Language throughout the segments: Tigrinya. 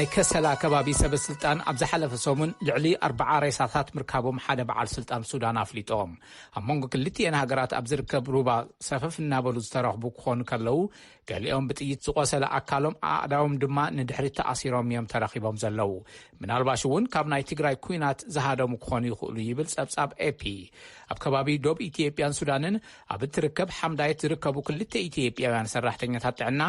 ናይ ከሰላ ከባቢ ሰበ ስልጣን ኣብ ዝሓለፈ ሰሙን ልዕሊ ኣርባዓ ሬሳታት ምርካቦም ሓደ በዓል ስልጣን ሱዳን ኣፍሊጦም። ኣብ መንጎ ክልቲኤን ሃገራት ኣብ ዝርከብ ሩባ ሰፈፍ እናበሉ ዝተረኽቡ ክኾኑ ከለዉ፣ ገሊኦም ብጥይት ዝቆሰለ ኣካሎም፣ ኣእዳዎም ድማ ንድሕሪት ተኣሲሮም እዮም ተረኺቦም ዘለዉ። ምናልባሽ እውን ካብ ናይ ትግራይ ኩናት ዝሃደሙ ክኾኑ ይኽእሉ ይብል ጸብጻብ ኤፒ። ኣብ ከባቢ ዶብ ኢትዮጵያን ሱዳንን ኣብ እትርከብ ሓምዳየት ዝርከቡ ክልተ ኢትዮጵያውያን ሰራሕተኛታት ጥዕና፣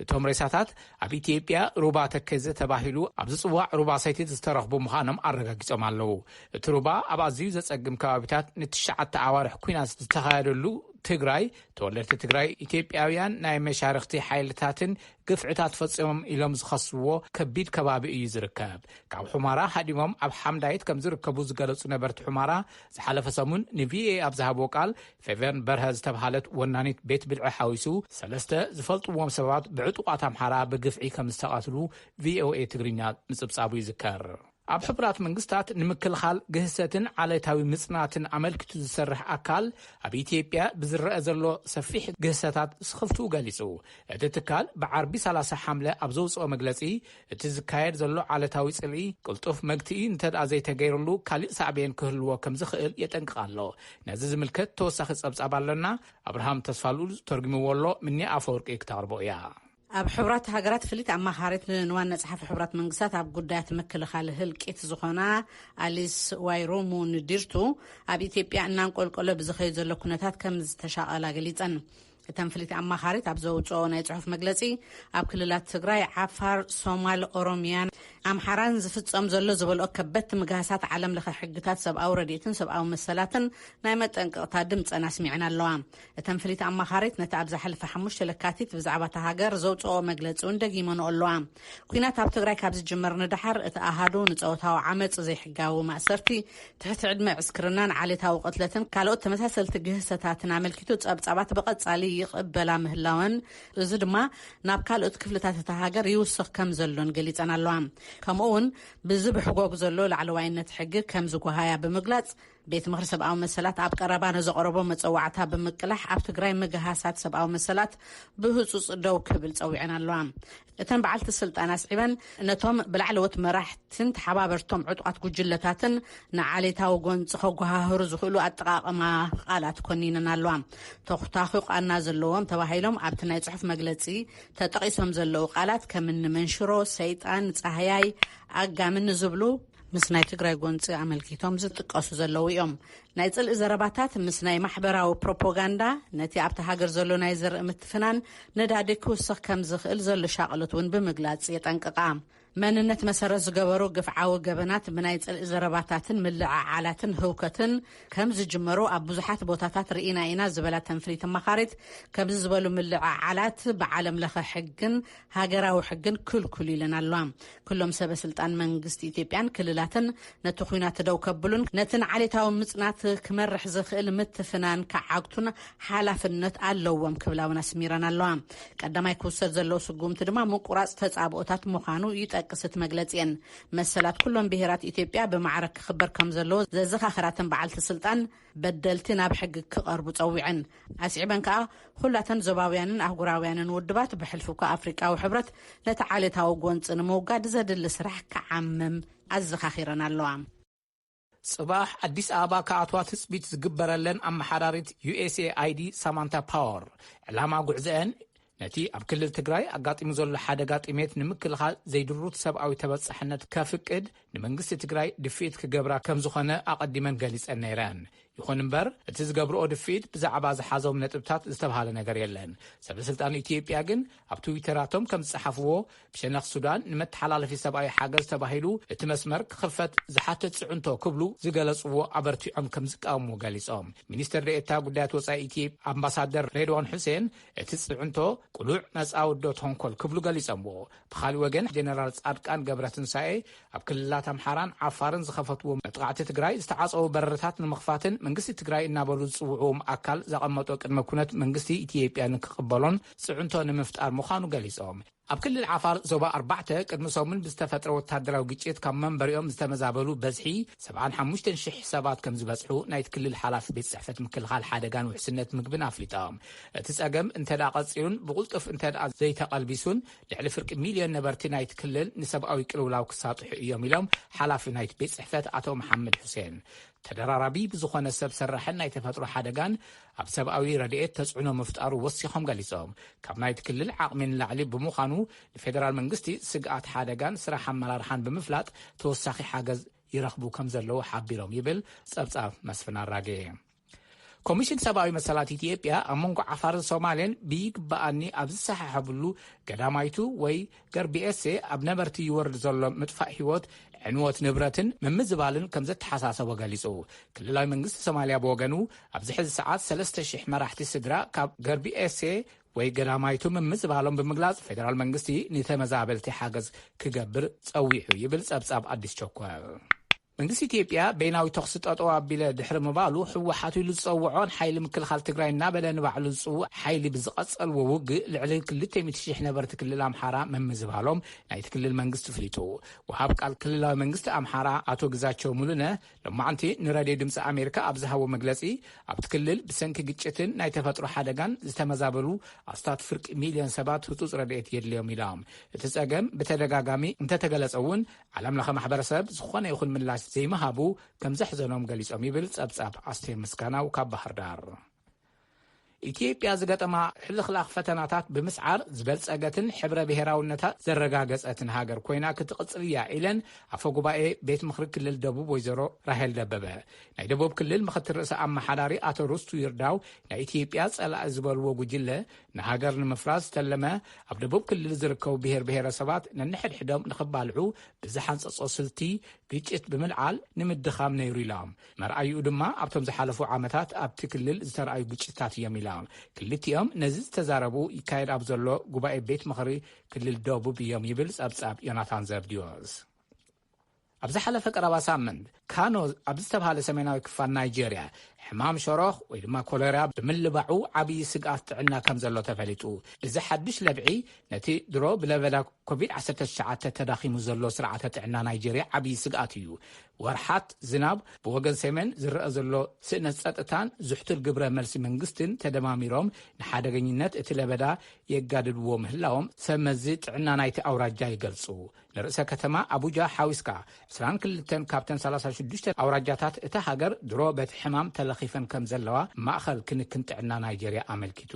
እቶም ሬሳታት ኣብ ኢትዮጵያ ሩባ ተከዘ ተባሂሉ ኣብ ዝጽዋዕ ሩባ ሰቲት ዝተረኽቡ ምዃኖም ኣረጋጊጾም ኣለዉ። እቲ ሩባ ኣብ ኣዝዩ ዘጸግም ከባቢታት ንትሽዓተ ኣዋርሕ ኩናት ዝተኻየደሉ ትግራይ፣ ተወለድቲ ትግራይ ኢትዮጵያውያን ናይ መሻርኽቲ ሓይልታትን ግፍዕታት ፈጺሞም ኢሎም ዝኸስዎ ከቢድ ከባቢ እዩ ዝርከብ። ካብ ሑማራ ሃዲሞም ኣብ ሓምዳይት ከም ዝርከቡ ዝገለጹ ነበርቲ ሑማራ፣ ዝሓለፈ ሰሙን ንቪኦኤ ኣብ ዝሃብዎ ቃል፣ ፌቨን በርሀ ዝተብሃለት ወናኒት ቤት ብልዒ ሓዊሱ ሰለስተ ዝፈልጥዎም ሰባት ብዕጡቓት ኣምሓራ ብግፍዒ ከም ዝተቐትሉ ቪኦኤ ትግርኛ ምጽብጻቡ ይዝከር። ኣብ ሕቡራት መንግስታት ንምክልኻል ግህሰትን ዓሌታዊ ምጽናትን ኣመልኪቱ ዝሰርሕ ኣካል፣ ኣብ ኢትዮጵያ ብዝረአ ዘሎ ሰፊሕ ግህሰታት ስኽፍትኡ ገሊጹ። እቲ ትካል ብዓርቢ ሰላሳ ሓምለ ኣብ ዘውጽኦ መግለጺ፣ እቲ ዝካየድ ዘሎ ዓሌታዊ ጽልኢ ቅልጡፍ መግትኢ እንተደኣ ዘይተገይርሉ፣ ካሊእ ሳዕቤን ክህልዎ ከም ዝኽእል የጠንቅቕ ኣሎ። ነዚ ዝምልከት ተወሳኺ ጸብጻብ ኣለና። ኣብርሃም ተስፋልኡል ተርጉምዎ ኣሎ። ምኒ ኣፈወርቂ ክተቕርቦ እያ። ኣብ ሕቡራት ሃገራት ፍልይቲ ኣማኻሪት ንዋና ጸሓፊ ሕቡራት መንግስታት ኣብ ጉዳያት ምክልኻል ህልቂት ዝኾና ኣሊስ ዋይሮሙ ንዲርቱ፣ ኣብ ኢትዮጵያ እናንቆልቆለ ብዝኸይድ ዘሎ ኩነታት ከም ዝተሻቐላ ገሊጸን። እተን ፍልይቲ ኣማኻሪት ኣብ ዘውፅኦ ናይ ጽሑፍ መግለጺ፣ ኣብ ክልላት ትግራይ፣ ዓፋር፣ ሶማል፣ ኦሮሚያን ኣምሓራን ዝፍጸም ዘሎ ዝበልኦ ከበድቲ ምግሃሳት ዓለም ለኸ ሕግታት ሰብኣዊ ረድኤትን ሰብኣዊ መሰላትን ናይ መጠንቀቕታ ድምጸን ኣስሚዐን ኣለዋ። እተን ፍልይቲ ኣማኻሪት ነቲ ኣብ ዝሓለፈ ሓሙሽተ ለካቲት ብዛዕባ እታ ሃገር ዘውፅኦ መግለጺ እውን ደጊመንኦ ኣለዋ። ኲናት ኣብ ትግራይ ካብ ዝጅመር ንደሓር፣ እቲ ኣሃዱ ንጾታዊ ዓመጽ፣ ዘይሕጋዊ ማእሰርቲ፣ ትሕቲ ዕድመ ዕስክርናን ዓሌታዊ ቅትለትን ካልኦት ተመሳሰልቲ ግህሰታትን ኣመልኪቱ ጸብጻባት ብቐጻሊ ይቕበላ ምህላወን፣ እዚ ድማ ናብ ካልኦት ክፍልታት እታ ሃገር ይውስኽ ከም ዘሎን ገሊጸን ኣለዋ። ከምኡ እውን ብዝብሕጎግ ዘሎ ላዕለዋይነት ሕጊ ከም ዝጓሃያ ብምግላጽ፣ ቤት ምኽሪ ሰብኣዊ መሰላት ኣብ ቀረባ ንዘቕረቦ መጸዋዕታ ብምቅላሕ፣ ኣብ ትግራይ ምግሃሳት ሰብኣዊ መሰላት ብህጹጽ ደው ክብል ጸዊዐን ኣለዋ። እተን በዓልቲ ስልጣን ኣስዒበን፣ ነቶም ብላዕለዎት መራሕትን ተሓባበርቶም ዕጡቓት ጉጅለታትን ንዓሌታዊ ጎንጺ ከጓሃህሩ ዝኽእሉ ኣጠቓቕማ ቃላት ኮኒነን ኣለዋ። ተኹታኺ ቃና ዘለዎም ተባሂሎም ኣብቲ ናይ ጽሑፍ መግለጺ ተጠቒሶም ዘለዉ ቃላት፣ ከምኒ መንሽሮ፣ ሰይጣን፣ ጻህያይ፣ ኣጋምን ዝብሉ፣ ምስ ናይ ትግራይ ጎንጺ ኣመልኪቶም ዝጥቀሱ ዘለዉ እዮም። ናይ ጽልኢ ዘረባታት ምስ ናይ ማሕበራዊ ፕሮፓጋንዳ፣ ነቲ ኣብቲ ሃገር ዘሎ ናይ ዘርኢ ምትፍናን ነዳዲ ክውስኽ ከም ዝኽእል ዘሎ ሻቕሎት እውን ብምግላጽ የጠንቅቓ። መንነት መሰረት ዝገበሩ ግፍዓዊ ገበናት ብናይ ጽልኢ ዘረባታትን ምልዕዓላትን ህውከትን ከም ዝጅመሩ ኣብ ብዙሓት ቦታታት ርኢና ኢና ዝበላ ተንፍሊት ኣማኻሪት፣ ከምዚ ዝበሉ ምልዕዓላት ብዓለም ለኸ ሕግን ሃገራዊ ሕግን ክልኩል ኢለን ኣለዋ። ኩሎም ሰበ ስልጣን መንግስቲ ኢትዮጵያን ክልላትን ነቲ ኲናት ደው ከብሉን ነቲ ንዓሌታዊ ምጽናት ክመርሕ ዝኽእል ምትፍናን ክዓግቱን ሓላፍነት ኣለዎም ክብላ እውን ኣስሚረን ኣለዋ። ቀዳማይ ክውሰድ ዘለዎ ስጉምቲ ድማ ምቁራጽ ተጻብኦታት ምዃኑ ይጠቅስ እቲ መግለጺአን። መሰላት ኩሎም ብሄራት ኢትዮጵያ ብማዕረ ክኽበር ከም ዘለዎ ዘዘኻኸራተን በዓልቲ ስልጣን፣ በደልቲ ናብ ሕጊ ክቐርቡ ጸዊዐን። ኣስዒበን ከኣ፣ ኩላተን ዞባውያንን ኣህጉራውያንን ውድባት፣ ብሕልፊ እኳ ኣፍሪቃዊ ሕብረት፣ ነቲ ዓሌታዊ ጎንጺ ንምውጋድ ዘድሊ ስራሕ ክዓምም ኣዘኻኺረን ኣለዋ። ጽባሕ ኣዲስ ኣበባ ክኣትዋ ትጽቢት ዝግበረለን ኣመሓዳሪት ዩ ኤስ ኤ ኣይ ዲ ሳማንታ ፓወር፣ ዕላማ ጉዕዘአን ነቲ ኣብ ክልል ትግራይ ኣጋጢሙ ዘሎ ሓደጋ ጥሜት ንምክልኻል ዘይድሩት ሰብኣዊ ተበጻሕነት ከፍቅድ ንመንግስቲ ትግራይ ድፍኢት ክገብራ ከም ዝኾነ ኣቐዲመን ገሊጸን ነይረን። ይኹን እምበር፣ እቲ ዝገብርኦ ድፍኢት ብዛዕባ ዝሓዞም ነጥብታት ዝተብሃለ ነገር የለን። ሰበ ስልጣን ኢትዮጵያ ግን ኣብ ትዊተራቶም ከም ዝጸሓፍዎ፣ ብሸነኽ ሱዳን ንመተሓላለፊ ሰብኣዊ ሓገዝ ተባሂሉ እቲ መስመር ክኽፈት ዝሓትት ጽዕንቶ ክብሉ ዝገለጽዎ ኣበርቲዖም ከም ዝቃወምዎ ገሊጾም። ሚኒስትር ዴኤታ ጉዳያት ወጻኢ ኢትዮጵያ ኣምባሳደር ሬድዋን ሑሴን፣ እቲ ጽዕንቶ ቅሉዕ መጻወድዶ ተንኮል ክብሉ ገሊጾምዎ። ብኻልእ ወገን፣ ጀነራል ጻድቃን ገብረትንሳኤ፣ ኣብ ክልላት ኣምሓራን ዓፋርን ዝኸፈትዎ መጥቃዕቲ፣ ትግራይ ዝተዓጸዉ በረራታት ንምኽፋትን መንግስቲ ትግራይ እናበሉ ዝጽውዕዎም ኣካል ዘቐመጦ ቅድመ ኩነት መንግስቲ ኢትዮጵያ ንክቕበሎን ጽዕንቶ ንምፍጣር ምዃኑ ገሊጾም። ኣብ ክልል ዓፋር ዞባ ኣርባዕተ ቅድሚ ሰሙን ብዝተፈጥረ ወታደራዊ ግጭት ካብ መንበሪኦም ዝተመዛበሉ በዝሒ ሰብዓን ሓሙሽተን ሽሕ ሰባት ከም ዝበጽሑ ናይቲ ክልል ሓላፊ ቤት ጽሕፈት ምክልኻል ሓደጋን ውሕስነት ምግብን ኣፍሊጦም። እቲ ጸገም እንተ ደኣ ቀጺሉን ብቕልጡፍ እንተ ደኣ ዘይተቐልቢሱን፣ ልዕሊ ፍርቂ ሚልዮን ነበርቲ ናይቲ ክልል ንሰብኣዊ ቅልውላው ክሳጥሑ እዮም ኢሎም ሓላፊ ናይቲ ቤት ጽሕፈት ኣቶ መሓመድ ሑሴን። ተደራራቢ ብዝኾነ ሰብ ሰራሕን ናይ ተፈጥሮ ሓደጋን ኣብ ሰብኣዊ ረድኤት ተጽዕኖ ምፍጣሩ ወሲኾም ገሊጾም። ካብ ናይቲ ክልል ዓቕሚ ንላዕሊ ብምዃኑ ንፌደራል መንግስቲ ስግኣት ሓደጋን ስራሕ ኣመራርሓን ብምፍላጥ ተወሳኺ ሓገዝ ይረኽቡ ከም ዘለዉ ሓቢሮም ይብል ጸብጻብ መስፍን ኣራጌ። ኮሚሽን ሰብኣዊ መሰላት ኢትዮጵያ ኣብ መንጎ ዓፋርን ሶማሌን ብይግባኣኒ ኣብ ዝሰሓሓብሉ ገዳማይቱ ወይ ገርቢኤሴ ኣብ ነበርቲ ይወርድ ዘሎ ምጥፋእ ህይወት፣ ዕንወት ንብረትን ምምዝባልን ከም ዘተሓሳሰቦ ገሊጹ። ክልላዊ መንግስቲ ሶማልያ ብወገኑ ኣብዚ ሕዚ ሰዓት ሰለስተ ሽሕ መራሕቲ ስድራ ካብ ገርቢኤሴ ወይ ገዳማይቱ ምምዝባሎም ብምግላጽ ፌደራል መንግስቲ ንተመዛበልቲ ሓገዝ ክገብር ጸዊዑ ይብል ጸብጻብ ኣዲስ ቸኮል። መንግስቲ ኢትዮጵያ በይናዊ ተኹሲ ጠጠው ኣቢለ ድሕሪ ምባሉ ህወሓት ኢሉ ዝጸውዖን ሓይሊ ምክልኻል ትግራይ እናበለ ንባዕሉ ዝጽውዕ ሓይሊ ብዝቐጸልዎ ውግእ ልዕሊ ክልተ ሚእቲ ሽሕ ነበርቲ ክልል ኣምሓራ ምምዝባሎም ናይቲ ክልል መንግስቲ ኣፍሊጡ። ወሃብ ቃል ክልላዊ መንግስቲ ኣምሓራ ኣቶ ግዛቸው ሙሉነ ሎማዕንቲ ንራድዮ ድምፂ ኣሜሪካ ኣብ ዝሃቦ መግለፂ ኣብቲ ክልል ብሰንኪ ግጭትን ናይ ተፈጥሮ ሓደጋን ዝተመዛበሉ ኣስታት ፍርቂ ሚልዮን ሰባት ህፁፅ ረድኤት የድልዮም ኢሎም። እቲ ጸገም ብተደጋጋሚ እንተተገለጸ እውን ዓለም ለኸ ማሕበረሰብ ዝኾነ ይኹን ምላሽ ዘይምሃቡ ከም ዘሕዘኖም ገሊጾም ይብል ጸብጻብ ኣስቴር ምስጋናው ካብ ባህር ዳር። ኢትዮጵያ ዝገጠማ ሕልኽላኽ ፈተናታት ብምስዓር ዝበልጸገትን ሕብረ ብሔራውነታ ዘረጋገጸትን ሃገር ኮይና ክትቕጽል እያ ኢለን ኣፈ ጉባኤ ቤት ምኽሪ ክልል ደቡብ ወይዘሮ ራሄል ደበበ። ናይ ደቡብ ክልል ምኽትል ርእሰ ኣመሓዳሪ ኣቶ ርስቱ ይርዳው ናይ ኢትዮጵያ ጸላኢ ዝበልዎ ጉጅለ ንሃገር ንምፍራስ ዝተለመ ኣብ ደቡብ ክልል ዝርከቡ ብሔር ብሔረሰባት ነንሕድሕዶም ንኽባልዑ ብዝሓንጸጾ ስልቲ ግጭት ብምልዓል ንምድኻም ነይሩ ኢሎም። መርኣይኡ ድማ ኣብቶም ዝሓለፉ ዓመታት ኣብቲ ክልል ዝተረኣዩ ግጭታት እዮም ኢሎም። ክልቲኦም ነዚ ዝተዛረቡ ይካየድ ኣብ ዘሎ ጉባኤ ቤት ምኽሪ ክልል ደቡብ እዮም ይብል ጸብጻብ ዮናታን ዘብድዮስ። ኣብ ዝሓለፈ ቀረባ ሳምንት ካኖ ኣብ ዝተባሃለ ሰሜናዊ ክፋል ናይጄርያ ሕማም ሸሮኽ ወይ ድማ ኮሌራ ብምልባዑ ዓብዪ ስግኣት ጥዕና ከም ዘሎ ተፈሊጡ። እዚ ሓድሽ ለብዒ ነቲ ድሮ ብለበዳ ኮቪድ ዓሰርተ ትሽዓተ ተዳኺሙ ዘሎ ስርዓተ ጥዕና ናይጄርያ ዓብዪ ስግኣት እዩ። ወርሓት ዝናብ፣ ብወገን ሰሜን ዝረአ ዘሎ ስእነት ጸጥታን ዝሕቱል ግብረ መልሲ መንግስትን ተደማሚሮም ንሓደገኝነት እቲ ለበዳ የጋድድዎ ምህላዎም ሰብ መዚ ጥዕና ናይቲ ኣውራጃ ይገልጹ። ንርእሰ ከተማ ኣቡጃ ሓዊስካ ዕስራን ክልተን ካብተን ሰላሳ ሽዱሽተ ኣውራጃታት እታ ሃገር ድሮ በቲ ሕማም ተለኺፈን ከም ዘለዋ ማእኸል ክንክን ጥዕና ናይጄርያ ኣመልኪቱ።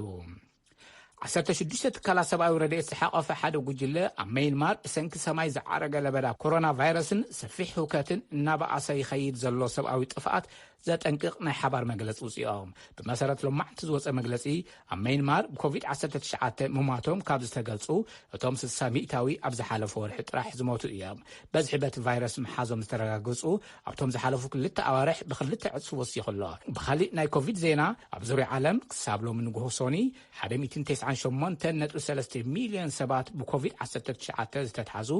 ዓሰርተ ሽዱሽተ ትካላት ሰብኣዊ ረድኤት ዝሓቖፈ ሓደ ጉጅለ ኣብ መይንማር ብሰንኪ ሰማይ ዝዓረገ ለበዳ ኮሮና ቫይረስን ሰፊሕ ህውከትን እናበኣሰ ይኸይድ ዘሎ ሰብኣዊ ጥፍኣት ዘጠንቅቕ ናይ ሓባር መግለጺ ውፅኦም። ብመሰረት ሎማዕንቲ ዝወፀ መግለፂ ኣብ መይንማር ብኮቪድ ዓሰርተ ትሽዓተ ምሟቶም ካብ ዝተገልፁ እቶም ስሳ ሚእታዊ ኣብ ዝሓለፈ ወርሒ ጥራሕ ዝሞቱ እዮም። በዝሒ በቲ ቫይረስ ምሓዞም ዝተረጋገፁ ኣብቶም ዝሓለፉ ክልተ ኣዋርሕ ብክልተ ዕፅፊ ወሲኹ ኣሎ። ብኻሊእ ናይ ኮቪድ ዜና ኣብ ዙርያ ዓለም ክሳብ ሎሚ ንግሆ ሶኒ ሓደ ሚእትን ተስዓን ሸሞንተን ነጥቢ ሰለስተ ሚልዮን ሰባት ብኮቪድ ዓሰርተ ትሽዓተ ዝተትሓዙ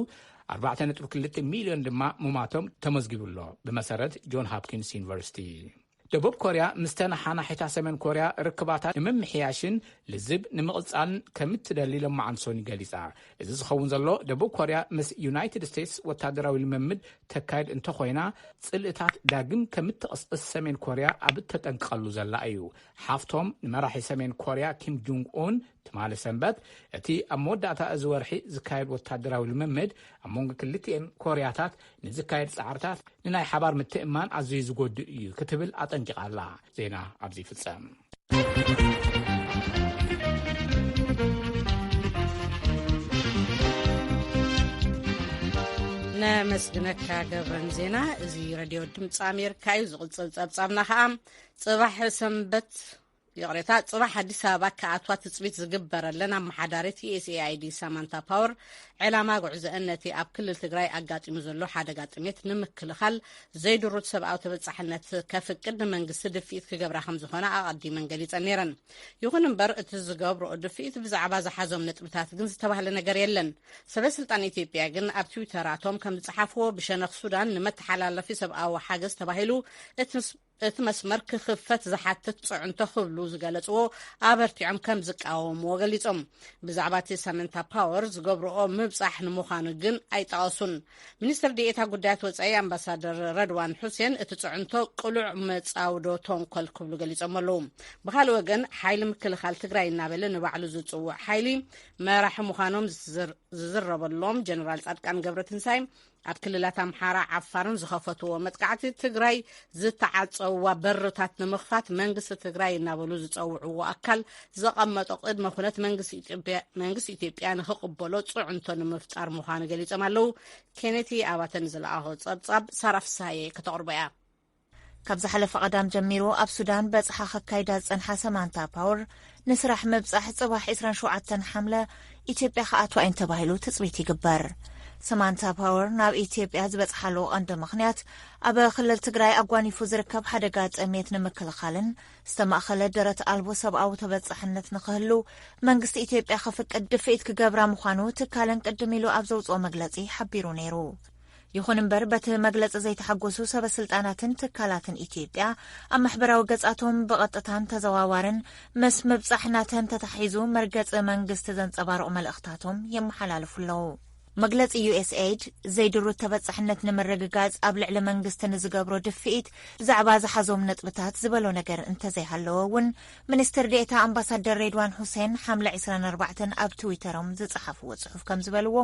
ኣርባዕተ ነጥቢ ክልተ ሚልዮን ድማ ምማቶም ተመዝጊቡ ኣሎ። ብመሰረት ጆን ሃፕኪንስ ዩኒቨርሲቲ ደቡብ ኮርያ ምስ ተነሓናሒታ ሰሜን ኮርያ ርክባታ ንምምሕያሽን ልዝብ ንምቕጻልን ከም እትደሊ ሎማዓንቲ ሶኒ ገሊጻ። እዚ ዝኸውን ዘሎ ደቡብ ኮርያ ምስ ዩናይትድ ስቴትስ ወታደራዊ ልምምድ ተካይድ እንተኾይና ጽልእታት ዳግም ከም እትቕስቅስ ሰሜን ኮርያ ኣብ እተጠንቅቐሉ ዘላ እዩ። ሓፍቶም ንመራሒ ሰሜን ኮርያ ኪም ጁንግ ኡን ትማሊ ሰንበት እቲ ኣብ መወዳእታ እዚ ወርሒ ዝካየድ ወታደራዊ ልምምድ ኣብ መንጎ ክልቲኤን ኮርያታት ንዝካየድ ጻዕርታት ንናይ ሓባር ምትእማን ኣዝዩ ዝጎድእ እዩ ክትብል ኣጠንቂቓ ኣላ። ዜና ኣብዚ ይፍጸም። ነመስግነካ ገብረን ዜና። እዚ ረድዮ ድምፂ ኣሜሪካ እዩ። ዝቕፅል ፀብፃብና ከዓ ፅባሕ ሰንበት ይቕሬታ፣ ጽባሕ ኣዲስ ኣበባ ክኣትዋ ትጽቢት ዝግበረለን ኣመሓዳሪት ዩ ኤስ ኤ ኣይ ዲ ሳማንታ ፓወር፣ ዕላማ ጉዕዘአን ነቲ ኣብ ክልል ትግራይ ኣጋጢሙ ዘሎ ሓደጋ ጥሜት ንምክልኻል ዘይድሩት ሰብኣዊ ተበጻሕነት ከፍቅድ ንመንግስቲ ድፍኢት ክገብራ ከም ዝኾና ኣቐዲመን ገሊጸን ነይረን። ይኹን እምበር፣ እቲ ዝገብርኦ ድፍኢት ብዛዕባ ዝሓዞም ነጥብታት ግን ዝተባህለ ነገር የለን። ሰበ ስልጣን ኢትዮጵያ ግን ኣብ ትዊተራቶም ከም ዝጸሓፍዎ፣ ብሸነኽ ሱዳን ንመተሓላለፊ ሰብኣዊ ሓገዝ ተባሂሉ እቲ እቲ መስመር ክኽፈት ዝሓትት ጽዕንቶ ክብሉ ዝገለጽዎ ኣበርቲዖም ከም ዝቃወምዎ ገሊጾም። ብዛዕባ እቲ ሰመንታ ፓወር ዝገብርኦ ምብጻሕ ንምዃኑ ግን ኣይጠቐሱን። ሚኒስትር ዲኤታ ጉዳያት ወጻኢ ኣምባሳደር ረድዋን ሑሴን እቲ ጽዕንቶ ቅሉዕ መጻውዶ ተንኮል ክብሉ ገሊጾም ኣለዉ። ብኻልእ ወገን ሓይሊ ምክልኻል ትግራይ እናበለ ንባዕሉ ዝጽውዕ ሓይሊ መራሒ ምዃኖም ዝዝር- ዝዝረበሎም ጀነራል ጻድቃን ገብረትንሳኤ ኣብ ክልላት ኣምሓራ ዓፋርን ዝኸፈትዎ መጥቃዕቲ ትግራይ ዝተዓጸዋ በርታት ንምኽፋት መንግስቲ ትግራይ እናበሉ ዝጸውዕዎ ኣካል ዘቐመጦ ቅድመ ኩነት መንግስቲ ኢትዮጵያ ንኽቕበሎ ጽዕንቶ ንምፍጣር ምዃኑ ገሊጾም ኣለዉ። ኬኔቲ ኣባተ ንዝለኣኾ ጸብጻብ ሳራ ፍሳየ ከተቕርቦ እያ። ካብ ዝሓለፈ ቀዳም ጀሚሩ ኣብ ሱዳን በጽሓ ከካይዳ ዝጸንሓ ሰማንታ ፓወር ንስራሕ ምብጻሕ ጽባሕ ዕስራን ሸውዓተን ሓምለ ኢትዮጵያ ክኣትዋ እየን ተባሂሉ ትጽቢት ይግበር። ሰማንታ ፓወር ናብ ኢትዮጵያ ዝበጽሓሉ ቀንዲ ምኽንያት ኣብ ክልል ትግራይ ኣጓኒፉ ዝርከብ ሓደጋ ጥሜት ንምክልኻልን ዝተማእኸለ ደረት ኣልቦ ሰብኣዊ ተበጻሕነት ንኽህሉ መንግስቲ ኢትዮጵያ ክፍቅድ ድፍኢት ክገብራ ምዃኑ ትካለን ቅድም ኢሉ ኣብ ዘውፅኦ መግለጺ ሓቢሩ ነይሩ። ይኹን እምበር በቲ መግለጺ ዘይተሓጎሱ ሰበ ስልጣናትን ትካላትን ኢትዮጵያ ኣብ ማሕበራዊ ገጻቶም ብቐጥታን ተዘዋዋርን ምስ ምብጻሕ ናተን ተታሒዙ መርገጺ መንግስቲ ዘንጸባርቑ መልእኽታቶም የመሓላልፉ ኣለዉ። መግለጺ ዩ ኤስ ኤይድ ዘይድሩት ተበጻሕነት ንምርግጋጽ ኣብ ልዕሊ መንግስቲ ንዝገብሮ ድፍኢት ብዛዕባ ዝሓዞም ነጥብታት ዝበሎ ነገር እንተዘይሃለዎ እውን ሚኒስትር ዴኤታ ኣምባሳደር ሬድዋን ሁሴን ሓምለ ዕስራን ኣርባዕተን ኣብ ትዊተሮም ዝጸሓፍዎ ጽሑፍ ከም ዝበልዎ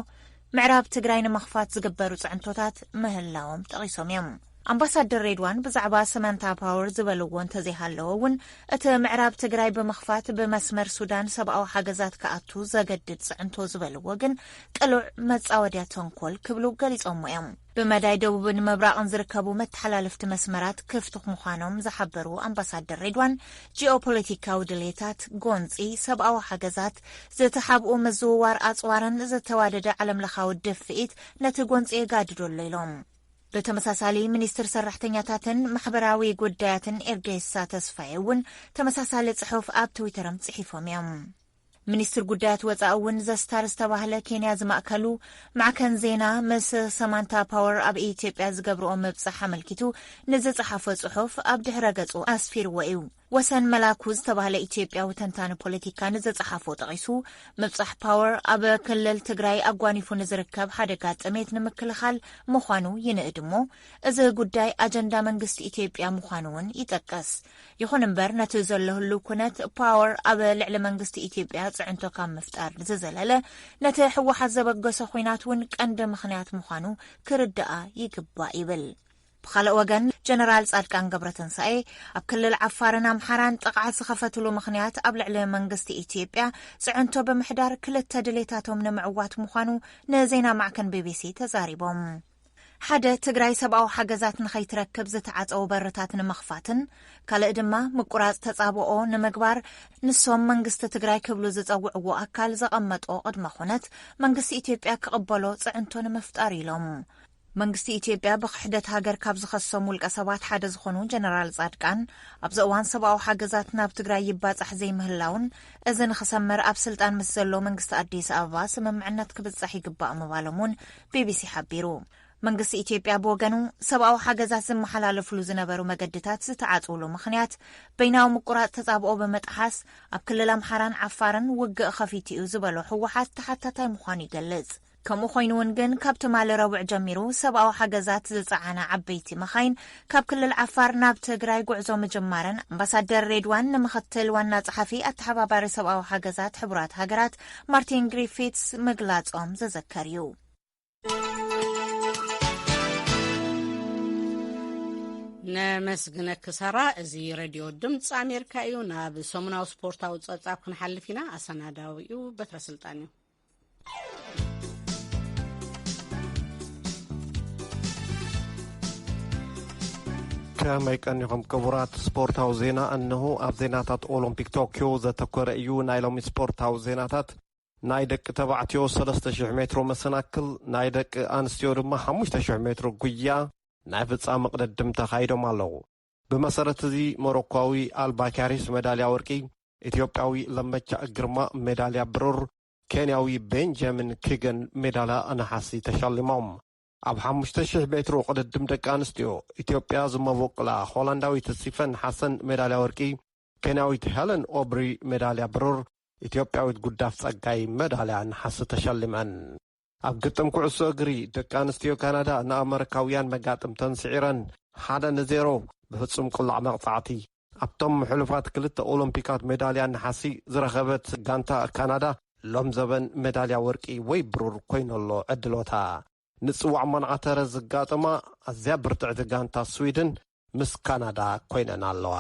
ምዕራብ ትግራይ ንምኽፋት ዝግበሩ ጽዕንቶታት ምህላዎም ጠቒሶም እዮም። ኣምባሳደር ሬድዋን ብዛዕባ ሰማንታ ፓወር ዝበልዎ እንተዘይሃለዎ እውን እቲ ምዕራብ ትግራይ ብምኽፋት ብመስመር ሱዳን ሰብኣዊ ሓገዛት ክኣቱ ዘገድድ ጽዕንቶ ዝበልዎ ግን ቅሉዕ መጻወድያ ተንኮል ክብሉ ገሊጾሞ እዮም። ብመዳይ ደቡብን ምብራቕን ዝርከቡ መተሓላለፍቲ መስመራት ክፍቲ ምዃኖም ዝሓበሩ ኣምባሳደር ሬድዋን ጂኦፖለቲካዊ ድሌታት፣ ጎንጺ፣ ሰብኣዊ ሓገዛት፣ ዝተሓብኡ ምዝውዋር ኣጽዋርን ዝተዋደደ ዓለምለኻዊ ድፍኢት ነቲ ጎንጺ የጋድዶ ኣሎ ኢሎም። ብተመሳሳሊ ሚኒስትር ሰራሕተኛታትን ማሕበራዊ ጉዳያትን ኤርጌሳ ተስፋዬ እውን ተመሳሳሊ ጽሑፍ ኣብ ትዊተሮም ጽሒፎም እዮም። ሚኒስትር ጉዳያት ወጻኢ እውን ዘስታር ዝተባህለ ኬንያ ዝማእከሉ ማዕከን ዜና ምስ ሰማንታ ፓወር ኣብ ኢትዮጵያ ዝገብርኦ ምብጻሕ ኣመልኪቱ ንዝጸሓፎ ጽሑፍ ኣብ ድሕረ ገጹ ኣስፊርዎ እዩ። ወሰን መላኩ ዝተባህለ ኢትዮጵያዊ ተንታኒ ፖለቲካ ንዝጸሓፎ ጠቒሱ ምብጻሕ ፓወር ኣብ ክልል ትግራይ ኣጓኒፉ ንዝርከብ ሓደጋ ጥሜት ንምክልኻል ምዃኑ ይንእድ እሞ እዚ ጉዳይ ኣጀንዳ መንግስቲ ኢትዮጵያ ምዃኑ እውን ይጠቅስ። ይኹን እምበር ነቲ ዘሎ ህሉው ኩነት ፓወር ኣብ ልዕሊ መንግስቲ ኢትዮጵያ ጽዕንቶ ካብ ምፍጣር ዝዘለለ ነቲ ህወሓት ዘበገሶ ኹናት እውን ቀንዲ ምኽንያት ምዃኑ ክርዳኣ ይግባእ ይብል። ብኻልእ ወገን ጀነራል ጻድቃን ገብረትንሳኤ ኣብ ክልል ዓፋርን ኣምሓራን ጥቕዓት ዝኸፈትሉ ምኽንያት ኣብ ልዕሊ መንግስቲ ኢትዮጵያ ጽዕንቶ ብምሕዳር ክልተ ድሌታቶም ንምዕዋት ምዃኑ ንዜና ማዕከን ቢቢሲ ተዛሪቦም። ሓደ ትግራይ ሰብኣዊ ሓገዛት ንኸይትረክብ ዝተዓጸዉ በርታት ንምኽፋትን ካልእ ድማ ምቁራጽ ተጻብኦ ንምግባር ንሶም መንግስቲ ትግራይ ክብሉ ዝጸውዕዎ ኣካል ዘቐመጦ ቅድመ ኩነት መንግስቲ ኢትዮጵያ ክቕበሎ ጽዕንቶ ንምፍጣር ኢሎም። መንግስቲ ኢትዮጵያ ብክሕደት ሃገር ካብ ዝኸሶም ውልቀ ሰባት ሓደ ዝኾኑ ጀነራል ጻድቃን ኣብዚ እዋን ሰብኣዊ ሓገዛት ናብ ትግራይ ይባጻሕ ዘይምህላውን እዚ ንኽሰምር ኣብ ስልጣን ምስ ዘሎ መንግስቲ ኣዲስ ኣበባ ስምምዕነት ክብጻሕ ይግባእ ምባሎም እውን ቢቢሲ ሓቢሩ። መንግስቲ ኢትዮጵያ ብወገኑ ሰብኣዊ ሓገዛት ዝመሓላለፍሉ ዝነበሩ መገድታት ዝተዓጽውሉ ምኽንያት በይናዊ ምቁራጽ ተጻብኦ ብምጥሓስ ኣብ ክልል ኣምሓራን ዓፋርን ውግእ ኸፊቱ እዩ ዝበሎ ህወሓት ተሓታታይ ምዃኑ ይገልጽ። ከምኡ ኮይኑ እውን ግን ካብ ትማሊ ረቡዕ ጀሚሩ ሰብኣዊ ሓገዛት ዝጸዓና ዓበይቲ መኻይን ካብ ክልል ዓፋር ናብ ትግራይ ጉዕዞ ምጅማረን ኣምባሳደር ሬድዋን ንምኽትል ዋና ጸሓፊ ኣተሓባባሪ ሰብኣዊ ሓገዛት ሕቡራት ሃገራት ማርቲን ግሪፊትስ ምግላጾም ዝዝከር እዩ። ነመስግነኪ ሳራ። እዚ ሬድዮ ድምፂ ኣሜሪካ እዩ። ናብ ሰሙናዊ ስፖርታዊ ፀብፃብ ክንሓልፍ ኢና። ኣሰናዳዊኡ በትረ ስልጣን እዩ። ከመይ ቀኒኹም ክቡራት ስፖርታዊ ዜና? እነሆ ኣብ ዜናታት ኦሎምፒክ ቶክዮ ዘተኮረ እዩ ናይ ሎሚ ስፖርታዊ ዜናታት። ናይ ደቂ ተባዕትዮ ሰለስተ ሽሕ ሜትሮ መሰናክል፣ ናይ ደቂ ኣንስትዮ ድማ ሓሙሽተ ሽሕ ሜትሮ ጉያ ናይ ፍጻመ ቅድድም ተኻይዶም ኣለዉ። ብመሰረት እዚ ሞሮኳዊ ኣልባካሪስ መዳልያ ወርቂ፣ ኢትዮጵያዊ ለመቻ ግርማ መዳልያ ብሩር፣ ኬንያዊ ቤንጃሚን ኪገን ሜዳልያ ነሓሲ ተሸሊሞም። ኣብ ሓሙሽተ ሽሕ ሜትሮ ቅድድም ደቂ ኣንስትዮ፣ ኢትዮጵያ ዝመበቆላ ሆላንዳዊት ሲፈን ሓሰን ሜዳልያ ወርቂ፣ ኬንያዊት ሄለን ኦብሪ ሜዳልያ ብሩር፣ ኢትዮጵያዊት ጉዳፍ ጸጋይ ሜዳልያ ነሓስ ተሸሊመን። ኣብ ግጥም ኩዕሶ እግሪ፣ ደቂ ኣንስትዮ ካናዳ ንኣመሪካውያን መጋጥምተን ስዒረን፣ ሓደ ንዜሮ ብፍጹም ቅላዕ መቕጻዕቲ ኣብቶም ሕሉፋት ክልተ ኦሎምፒካት ሜዳልያ ነሓሲ ዝረኸበት ጋንታ ካናዳ፣ ሎም ዘበን ሜዳልያ ወርቂ ወይ ብሩር ኮይነሎ ዕድሎታ። ንጽዋዕ መናዓተረ ዝጋጠማ ኣዝያ ብርትዕቲ ጋንታ ስዊድን ምስ ካናዳ ኮይነን ኣለዋ።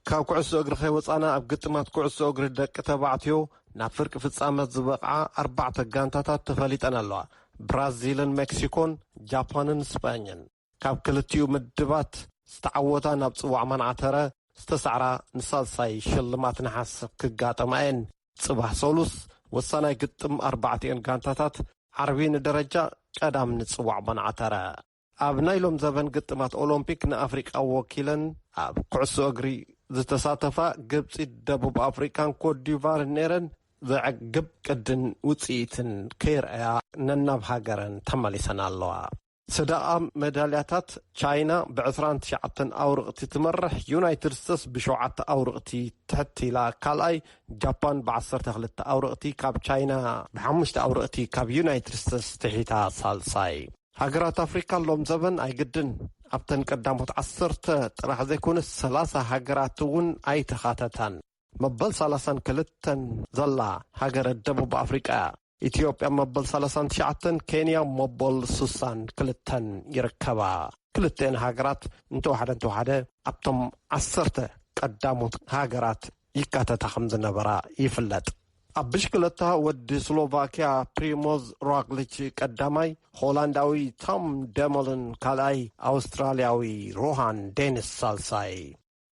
ካብ ኩዕሶ እግሪ ከይወጻና፣ ኣብ ግጥማት ኩዕሶ እግሪ ደቂ ተባዕትዮ ናብ ፍርቂ ፍጻመ ዝበቕዓ ኣርባዕተ ጋንታታት ተፈሊጠን ኣለዋ። ብራዚልን ሜክሲኮን፣ ጃፓንን ስጳኝን። ካብ ክልቲኡ ምድባት ዝተዓወታ ናብ ጽዋዕ መናዓተረ ዝተሳዕራ ንሳልሳይ ሽልማት ነሓስ ክጋጠማ እየን። ጽባሕ ሰሉስ ወሳናይ ግጥም ኣርባዕቲኤን ጋንታታት፣ ዓርቢ ንደረጃ ቀዳም ንጽዋዕ መናዓተረ። ኣብ ናይ ሎም ዘበን ግጥማት ኦሎምፒክ ንኣፍሪቃ ወኪለን ኣብ ኩዕሶ እግሪ ዝተሳተፋ ግብጺ፣ ደቡብ ኣፍሪቃን ኮትዲቫርን ነይረን፣ ዘዕግብ ቅድን ውጽኢትን ከይረኣያ ነናብ ሃገረን ተመሊሰን ኣለዋ። ሰደቓ መዳልያታት፣ ቻይና ብ ዕስራን ትሽዓተን ኣውርቕቲ ትመርሕ፣ ዩናይትድ ስቴትስ ብሸውዓተ ኣውርቕቲ ትሕት ኢላ ካልኣይ፣ ጃፓን ብ ዓሰርተ ክልተ ኣውርቕቲ ካብ ቻይና፣ ብሓሙሽተ ኣውርቕቲ ካብ ዩናይትድ ስቴትስ ትሒታ ሳልሳይ። ሃገራት ኣፍሪካ ሎም ዘበን ኣይግድን ኣብተን ቀዳሞት ዓሰርተ ጥራሕ ዘይኮነስ ሰላሳ ሃገራት እውን ኣይተኻተታን። መበል ሰላሳን ክልተን ዘላ ሃገረ ደቡብ ኣፍሪቃ እያ። ኢትዮጵያ መበል ሰላሳን ትሽዓተን፣ ኬንያ መበል ስሳን ክልተን ይርከባ። ክልተን ሃገራት እንተወሓደ እንተወሓደ ኣብቶም ዓሰርተ ቀዳሞት ሃገራት ይካተታ ከም ዝነበራ ይፍለጥ። ኣብ ብሽክለታ ወዲ ስሎቫኪያ ፕሪሞዝ ሮግሊች ቀዳማይ፣ ሆላንዳዊ ቶም ደመልን ካልኣይ፣ ኣውስትራልያዊ ሮሃን ዴኒስ ሳልሳይ፣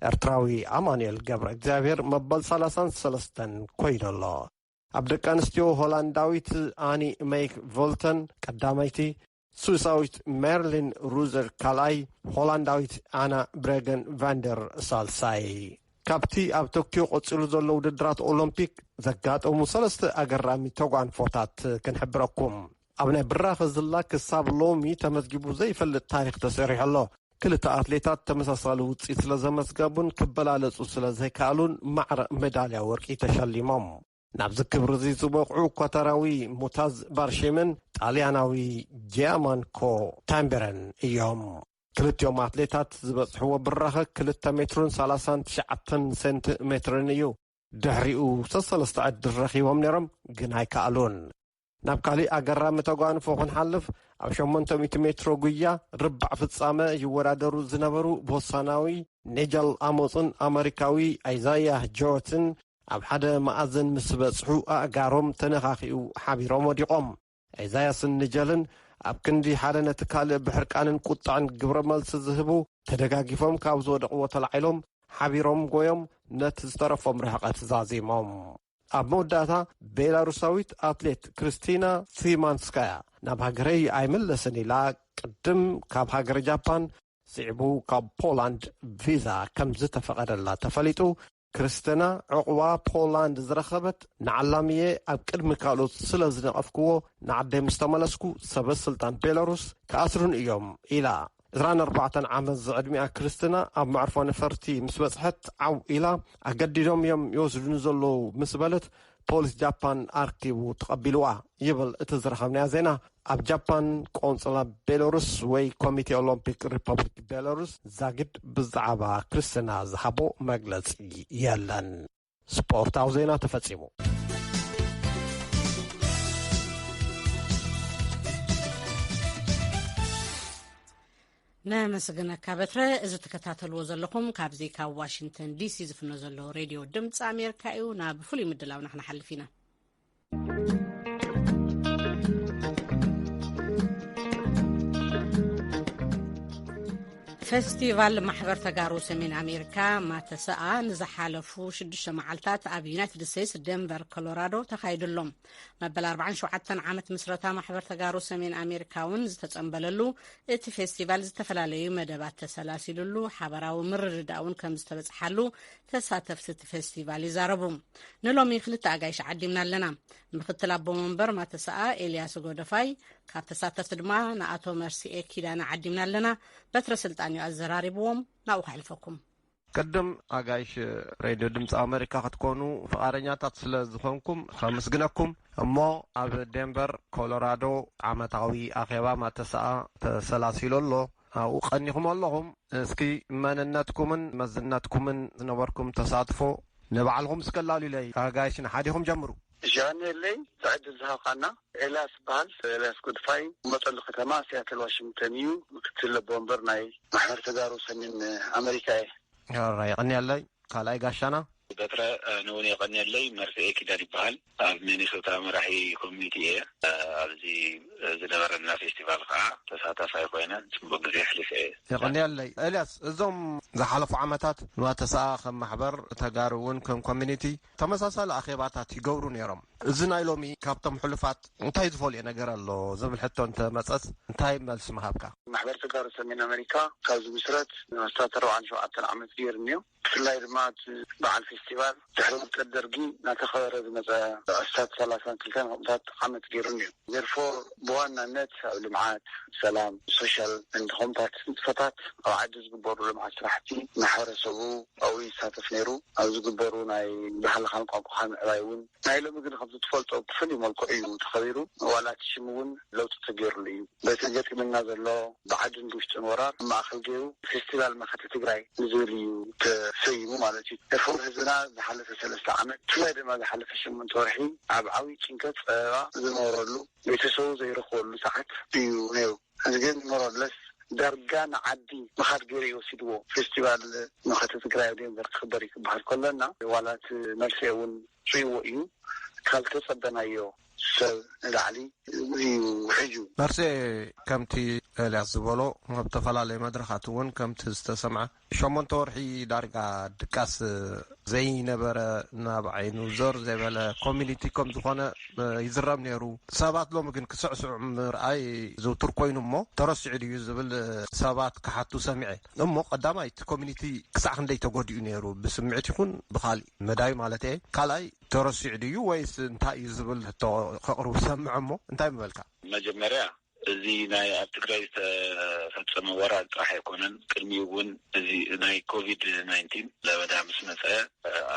ኤርትራዊ ኣማኑኤል ገብረ እግዚኣብሔር መበል ሰላሳን ሰለስተን ኮይኑ ኣሎ። ኣብ ደቂ ኣንስትዮ፣ ሆላንዳዊት ኣኒ ሜክ ቮልተን ቀዳመይቲ፣ ስዊሳዊት ሜርሊን ሩዘር ካልኣይ፣ ሆላንዳዊት ኣና ብሬገን ቫንደር ሳልሳይ። ካብቲ ኣብ ቶኪዮ ቀጺሉ ዘሎ ውድድራት ኦሎምፒክ ዘጋጠሙ ሰለስተ ኣገራሚ ተጓንፎታት ክንሕብረኩም። ኣብ ናይ ብራኸ ዝላ ክሳብ ሎሚ ተመዝጊቡ ዘይፈልጥ ታሪኽ ተሰሪሑ ኣሎ። ክልተ ኣትሌታት ተመሳሳሊ ውጽኢት ስለ ዘመዝገቡን ክበላለጹ ስለ ዘይከኣሉን ማዕረ ሜዳልያ ወርቂ ተሸሊሞም። ናብዚ ክብሪ እዚ ዝበቕዑ ኳታራዊ ሙታዝ ባርሺምን ጣልያናዊ ጂያማንኮ ታምበረን እዮም። ክልቲኦም ኣትሌታት ዝበጽሕዎ ብራኸ ክልተ ሜትርን ሰላሳን ትሽዓተን ሴንቲሜትርን እዩ። ድሕሪኡ ሰሰለስተ ዕድል ረኺቦም ነይሮም፣ ግን ኣይከኣሉን። ናብ ካሊእ ኣገራሚ ተጓንፎ ክንሓልፍ፣ ኣብ ሸሞንተ ሚእቲ ሜትሮ ጉያ ርባዕ ፍጻመ ይወዳደሩ ዝነበሩ ቦሳናዊ ኔጀል ኣሞጽን ኣመሪካዊ ኣይዛያ ጆትን ኣብ ሓደ መኣዝን ምስ በጽሑ፣ ኣእጋሮም ተነኻኺኡ ሓቢሮም ወዲቖም። ኣይዛያስን ኒጀልን ኣብ ክንዲ ሓደ ነቲ ካልእ ብሕርቃንን ቁጥዐን ግብረ መልሲ ዝህቡ፣ ተደጋጊፎም ካብ ዝወደቕዎ ተላዒሎም ሓቢሮም ጎዮም ነቲ ዝተረፎም ርሕቐት ዛዚሞም። ኣብ መወዳእታ፣ ቤላሩሳዊት ኣትሌት ክርስቲና ሲማንስካያ ናብ ሃገረይ ኣይምለስን ኢላ፣ ቅድም ካብ ሃገረ ጃፓን፣ ስዒቡ ካብ ፖላንድ ቪዛ ከም ዝተፈቐደላ ተፈሊጡ። ክርስቲና ዕቑባ ፖላንድ ዝረኸበት፣ ንዓላምየ ኣብ ቅድሚ ካልኦት ስለ ዝነቐፍክዎ፣ ንዓደይ ምስ ተመለስኩ ሰበ ስልጣን ቤላሩስ ክኣስሩን እዮም ኢላ። ዕስራን ኣርባዕተን ዓመት ዝዕድሚኣ ክርስቲና ኣብ መዕርፎ ነፈርቲ ምስ በጽሐት፣ ዓው ኢላ፣ ኣገዲዶም እዮም ይወስዱኒ ዘለዉ ምስ በለት፣ ፖሊስ ጃፓን ኣርኪቡ ተቐቢልዋ ይብል እቲ ዝረኸብናዮ ዜና። ኣብ ጃፓን ቆንጽላ ቤሎሩስ ወይ ኮሚቴ ኦሎምፒክ ሪፐብሊክ ቤሎሩስ ዛጊድ ብዛዕባ ክርስቲና ዝሃቦ መግለጺ የለን። ስፖርታዊ ዜና ተፈጺሙ። ነመስግነካ በትረ። እዚ ትከታተልዎ ዘለኹም ካብዚ ካብ ዋሽንግተን ዲሲ ዝፍኖ ዘሎ ሬድዮ ድምፂ ኣሜሪካ እዩ። ናብ ፍሉይ ምድላውና ክንሓልፍ ኢና። ፌስቲቫል ማሕበር ተጋሩ ሰሜን ኣሜሪካ፣ ማተሰኣ፣ ንዝሓለፉ ሽዱሽተ መዓልታት ኣብ ዩናይትድ ስቴትስ ደንቨር ኮሎራዶ ተኻይዱ ኣሎ። መበል ኣርባዓን ሸውዓተን ዓመት ምስረታ ማሕበር ተጋሩ ሰሜን ኣሜሪካ እውን ዝተጸንበለሉ እቲ ፌስቲቫል ዝተፈላለዩ መደባት ተሰላሲሉሉ፣ ሓበራዊ ምርድዳእ እውን ከም ዝተበጽሓሉ ተሳተፍቲ እቲ ፌስቲቫል ይዛረቡ። ንሎሚ ክልተ ኣጋይሽ ዓዲምና ኣለና። ምክትል ኣቦ መንበር ማተሰኣ ኤልያስ ጎደፋይ፣ ካብ ተሳተፍቲ ድማ ንኣቶ መርሲኤ ኪዳነ ዓዲምና ኣለና። በትረ ስልጣን እዩ ኣዘራሪብዎም። ናብኡ ከሕልፈኩም። ቅድም ኣጋይሽ ሬድዮ ድምፂ ኣሜሪካ ክትኮኑ ፍቓደኛታት ስለ ዝኾንኩም ከመስግነኩም። እሞ ኣብ ዴንቨር ኮሎራዶ ዓመታዊ ኣኼባ ማተሰኣ ተሰላሲሉ ኣሎ። ኣብኡ ቀኒኹም ኣለኹም። እስኪ መንነትኩምን መዝነትኩምን ዝነበርኩም ተሳትፎ ንባዕልኹም እስከ ኣላልዩለይ። ኣጋይሽ ንሓዲኹም ጀምሩ። እሺ፣ የቐንየለይ፣ እቲ ዕድል ዝሃብካና። ኤልያስ ይበሃል። ኤልያስ ጉድፋይ፣ መጠሉ ከተማ ሲያትል ዋሽንግተን እዩ። ምክትል ኣቦ ወንበር ናይ ማሕበር ተጋሩ ሰሜን ኣመሪካ እየ። ራይ፣ የቐንየለይ። ካልኣይ ጋሻና። በትረ፣ እ፣ ንውን የቐንየለይ። መርፍኤ ኪዳን ይበሃል። ኣብ ሚኒሶታ መራሒ ኮሚኒቲ እየ። እ፣ ኣብዚ ዝነበረና ፌስቲቫል ከዓ ተሳታፋይ ኮይነ ጽቡቅ ግዜ ኣሕሊፈ እየ። የቐንየለይ። ኤልያስ፣ እዞም ዝሓለፉ ዓመታት ንዋተሰኣ ከም ማሕበር ተጋሩ እውን ከም ኮሚኒቲ ተመሳሳሊ ኣኼባታት ይገብሩ ነይሮም። እዚ ናይ ሎሚ ካብቶም ሕሉፋት እንታይ ዝፈልዮ ነገር ኣሎ ዝብል ሕቶ እንተመጸስ እንታይ መልሲ ምሃብካ? ማሕበር ተጋሩ ሰሜን ኣመሪካ ካብ ዝምስረት ንኣስታት ኣርባዓን ሸውዓተን ዓመት ገይሩ እኒኦ። ብፍላይ ድማ እቲ በዓል ፌስቲቫል ድሕሪ ውድቀት ደርጊ እናተኸበረ ዝመፀ ኣስታት ሰላሳን ክልተን ከምታት ዓመት ገይሩ እኒኦ። ዘርፎ ብዋናነት ኣብ ልምዓት፣ ሰላም፣ ሶሻል እንድ ከምታት ንጥፈታት ኣብ ዓዲ ዝግበሩ ልምዓት ስራሕቲ ማሕበረሰቡ ኣብኡ ይሳተፍ ነይሩ። ኣብ ዝግበሩ ናይ ባህልኻን ቋንቋኻን ምዕባይ እውን ናይ ሎሚ ግን ከምቲ ትፈልጦ ብፍሉይ መልክዑ እዩ ተኸቢሩ። ዋላ እቲ ሽም እውን ለውጢ ተገይሩሉ እዩ። በቲ ገጢምና ዘሎ ብዓድን ብውሽጥን ወራር ማእኸል ገይሩ ፌስቲቫል መኸተ ትግራይ ንዝብል እዩ ተሰይሙ ማለት እዩ። ኤርፎር ህዝብና ዝሓለፈ ሰለስተ ዓመት ብፍላይ ድማ ዝሓለፈ ሸሞንተ ወርሒ ኣብ ዓብዪ ጭንቀት ፀበባ ዝነበረሉ ቤተሰቡ ዘይረኽበሉ ሰዓት እዩ ነይሩ። እዚ ግን ሞሮለስ ዳርጋ ንዓዲ ምኻድ ገይሩ እዩ ወሲድዎ። ፌስቲቫል መኸተ ትግራይ ኣብ ዴንቨር ክኽበር እዩ ክበሃል ከሎና ዋላት መልሲ እውን ርእይዎ እዩ። ካብ ተጸበናዮ ሰብ ንላዕሊ እዩ ውሕጅ እዩ። መርሴ፣ ከምቲ ኤልያስ ዝበሎ ኣብ ዝተፈላለዩ መድረኻት እውን ከምቲ ዝተሰምዐ ሸሞንተ ወርሒ ዳርጋ ድቃስ ዘይነበረ ናብ ዓይኑ ዞር ዘይበለ ኮሚኒቲ ከም ዝኾነ ይዝረብ ነይሩ። ሰባት ሎሚ ግን ክስዕስዑ ምርኣይ ዝውቱር ኮይኑ እሞ ተረሲዑ ድዩ ዝብል ሰባት ክሓቱ ሰሚዐ። እሞ ቀዳማይ እቲ ኮሚኒቲ ክሳዕ ክንደይ ተጎዲኡ ነይሩ ብስምዒት ይኹን ብኻሊእ መዳይ ማለት እየ። ካልኣይ ተረሲዑ ድዩ ወይስ እንታይ እዩ ዝብል ሕቶ ከቕርቡ ሰምዐ እሞ እንታይ ምበልካ? መጀመርያ እዚ ናይ ኣብ ትግራይ ዝተፈጸመ ወራር ጥራሕ ኣይኮነን። ቅድሚኡ እውን እዚ ናይ ኮቪድ ናይንቲን ለበዳ ምስ መጸ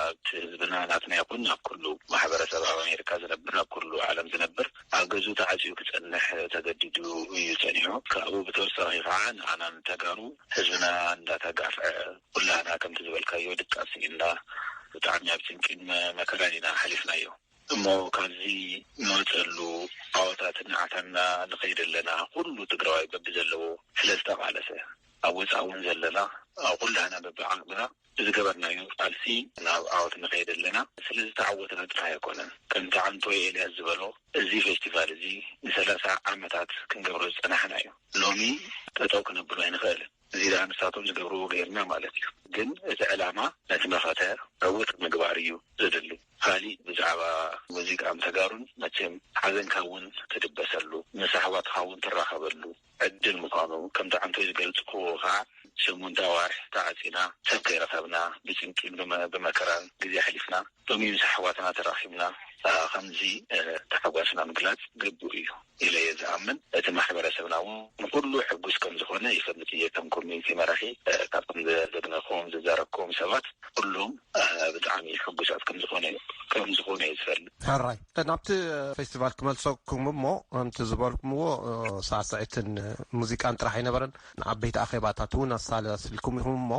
ኣብቲ ህዝብና ናትና ይኹን ኣብ ኩሉ ማሕበረሰብ ኣብ ኣሜሪካ ዝነብር ኣብ ኩሉ ዓለም ዝነብር ኣብ ገዝኡ ተዓጽዩ ክጸንሕ ተገዲዱ እዩ ጸኒሑ። ካብኡ ብተወሳኺ ከዓ ንኣና ንተጋሩ ህዝብና እንዳተጋፍዐ ኩላና ከምቲ ዝበልካዮ ድቃስ ስኢንና ብጣዕሚ ኣብ ጭንቂን መ- መከራን ኢና ሓሊፍናዮ። እሞ ካብዚ ንወፀሉ ዓወታት እናዓታና ንኸይድ ኣለና ኩሉ ትግራዋይ በቢ ዘለዎ ስለ ዝተቓለሰ ኣብ ወፃእ እውን ዘለና ኣብ ኩላና በቢ ዓቕምና ብዝገበርናዮ ቃልሲ ናብ ዓወት ንኸይድ ኣለና። ስለ ዝተዓወትና ጥራይ ኣይኮነን። ከምቲ ዓንቶይ ኤልያስ ዝበሎ እዚ ፌስቲቫል እዚ ንሰላሳ ዓመታት ክንገብሮ ዝፀናሕና እዩ። ሎሚ ጠጠው ክነብሎ ኣይንኽእልን። እዚ ደኣ ንሳቶም ዝገብርዎ ገይርና ማለት እዩ። ግን እቲ ዕላማ ነቲ መኸተ ዕውት ምግባር እዩ ዘድሊ። ካሊእ ብዛዕባ ሙዚቃን ተጋሩን መቸም ሓዘንካ እውን ትድበሰሉ፣ ምስ ኣሕዋትካ እውን ትራኸበሉ ዕድል ምዃኑ ከምቲ ዓንቶይ ዝገልጽክዎ ከዓ ሸሞንተ ኣዋርሕ ተዓጺና ሰብ ከይረኸብና ብጭንቂን ብመ- ብመከራን ግዜ ኣሕሊፍና ሎሚ ምስ ኣሕዋትና ተራኺብና ከምዚ ተሓጓስና ምግላጽ ግቡእ እዩ ኢለ እየ ዝኣምን። እቲ ማሕበረሰብና እውን ንኩሉ ሕጉስ ከም ዝኾነ ይፈልጥ እየ። ከም ኮሚኒቲ መራሒ ካብቶም ዘግነኹም ዝዛረብኩም ሰባት ኩሎም ብጣዕሚ ሕጉሳት ከም ዝኾነ ከም ዝኾነ እየ ዝፈልጥ። ሕራይ ናብቲ ፌስቲቫል ክመልሰኩም እሞ ከምቲ ዝበልኩምዎ ሳዕስዒትን ሙዚቃን ጥራሕ ኣይነበረን። ንዓበይቲ ኣኼባታት እውን ኣሳላሲልኩም ኢኹም እሞ